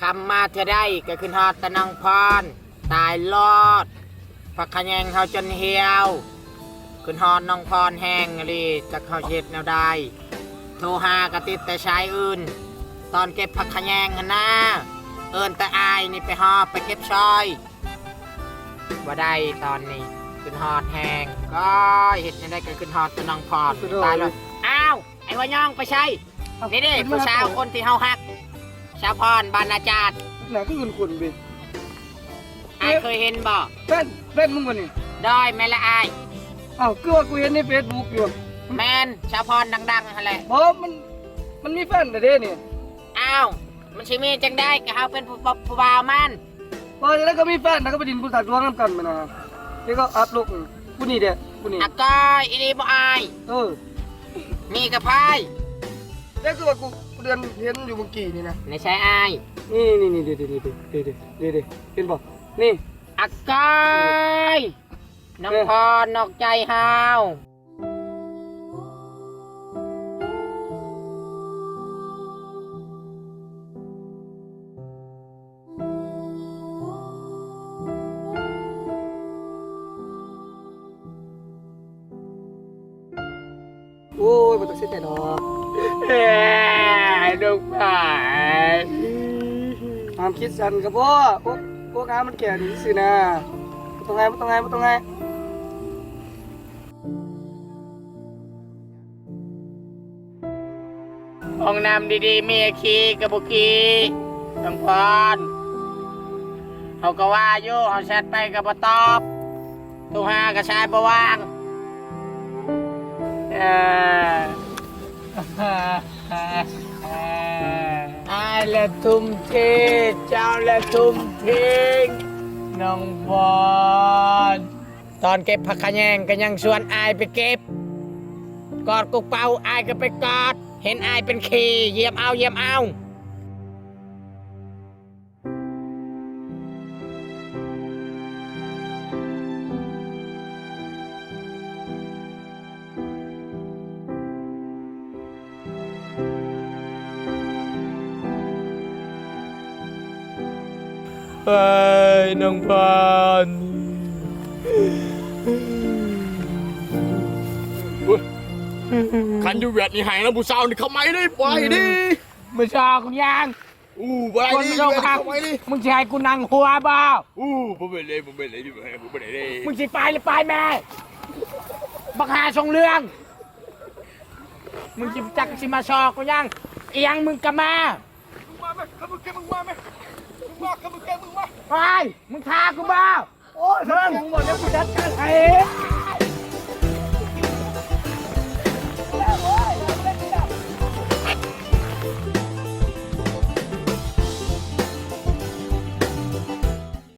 ຄຳມາເທື່ອໃດກໍຂຶ້ນຮອດແຕ່ນ້ອງພອນ. ຕາຍໂລດ ຜັກຂະແຍງເຮົາຈົນຫ່ຽວ. ຂຶ້ນຮອດນ້ອງພອນແຮງອີ່ຫຼີ ຈັກເຮົາຊິເຮັດແນວໃດ. ໂທຫາກໍຕິດແຕ່ສາຍອື່ນ. ຕອນເກັບຜັກຂະແຍງຫັ້ນນາ ເອີ້ນແຕ່ອ້າຍນີ້ໄປຮອບ ໄປເກັບຊ່ອຍ. ບໍ່ໄດ້ຕອນນີ້ ຂຶ້ນຮອດແຮງ. ກໍເຮັດແນວໃດກໍຂຶ້ນຮອດແຕ່ນ້ອງພອນ. ຕາຍແລ້ວ. ອ້າວ ໄອ້ຫົວຍອງໄປໃສ? ເອົ້າ ນີ້ເດ້ ຜູ້ສາວຄົນທີ່ເຮົາຮັກ ສາວພອນບານນາຈາດ. ໜ້າຄືຄົນໆເວີຍ. ອ້າຍເຄີຍເຫັນບໍ່? ແຟນ ແຟນມຶງບໍ່ນີ້? ໂດຍ ແມ່ນລະອ້າຍ. ເອົ້າ ຄືວ່າກູເຫັນໃນເຟສບຸກຢູ່. ແມ່ນ ສາວພອນດັງໆຫັ້ນແຫຼະ. ບໍ່ ມັນ ມັນມີແຟນແລ້ວເດ້ນີ້. ອ້າວ ມັນຊິມີຈັ່ງໃດ ກໍເຮົາເປັນຜູ້ ຜູ້ບ່າວມັນ. ບໍ່ ແລ້ວກໍມີແຟນ ແລ້ວກໍໄປຫຼິ້ນຜູ້ສາວດວງນຳກັນແມ່ນນະ. ແລ້ວກໍອັບລົງ ຜູ້ນີ້ເດ້ ຜູ້ນີ້. ອາກອຍ ອີ່ຫຼີບໍ່ອ້າຍ? ເອີ ມີກັບໃຜ? ແລ້ວຄືວ່າກູ ກູເດືອນເຫັນຢູ່ເມື່ອກີ້ນີ້ນະ. ໃນໃສອ້າຍ? ນີ້ໆໆ ເດ້ໆໆ ເຫັນບໍ່? ນີ້ ອາກອຍ ນ້ອງພອນນອກໃຈເຮົາ. ໂອ້ຍ ບໍ່ຕ້ອງເສຍໃຈດອກ. ເອີ ລູກພອນ ຫ້າມຄິດສັ້ນກໍພໍ. ໂອ້ ໂອ້ ງາມມັນແກ່ນີ້ຊື່ນະ. ບໍ່ຕ້ອງໄຫ້ ບໍ່ຕ້ອງໄຫ້ ບໍ່ຕ້ອງໄຫ້. ຫ້ອງນ້ຳດີໆ ເມຍຂີ່ກໍບໍ່ຂີ່. ນ້ອງພອນ ເຮົາກໍວ່າຢູ່ ເຮົາແຊັດໄປກໍບໍ່ຕອບ. ໂທຫາກໍສາຍບໍ່ວ່າງ. ເອີ ອ້າຍລະທຸ່ມເທ ເຈົ້າລະທຸ່ມເທ ນ້ອງບອນ. ຕອນເກັບຜັກຂະແຍງກໍຍັງຊວນອ້າຍໄປເກັບ. ກອດກົກເປົາອ້າຍກໍໄປກອດ. ເຫັນອ້າຍເປັນຂີ້ ຢ້ຽມເອົາ ຢ້ຽມເອົາ. ເອີຍ ນ້ອງພອນ. ຄັນຢູ່ຫວຽດນີ້ໃຫ້ນຳຜູ້ສາວນີ້ເຂົ້າໄມ້ເດ້ ບໍ່ໃຫ້ເດ້. ມື້ສອງຢ່າງ ອູ້ ບໍ່ໄດ້ເດ້ ບໍ່ຕ້ອງຄັກ ເຂົ້າໄມ້ເດ້. ມຶງຊິໃຫ້ກູນັ່ງຫົວບໍ່? ອູ້ ບໍ່ແມ່ນເດ້ ບໍ່ແມ່ນເດ້ ບໍ່ແມ່ນເດ້. ມຶງຊິໄປຫຼືໄປແມ່? ບັກຫາຊົງເລື່ອງ ມຶງຊິຈັກຊິມາຊອກກູຫຍັງ? ອີຫຍັງມຶງກໍມາ. ມຶງມາແມ່ ຄັນມຶງເກັ່ງ ມຶງມາແມ່ ມຶງມາ ຄັນມຶງເກັ່ງ ມຶງມາ. ໄປ ມຶງຂ້າກູບໍ່? ໂອ້ຍ ມຶງ ມຶງບໍ່ໄດ້ ກູຈັດການໃຫ້.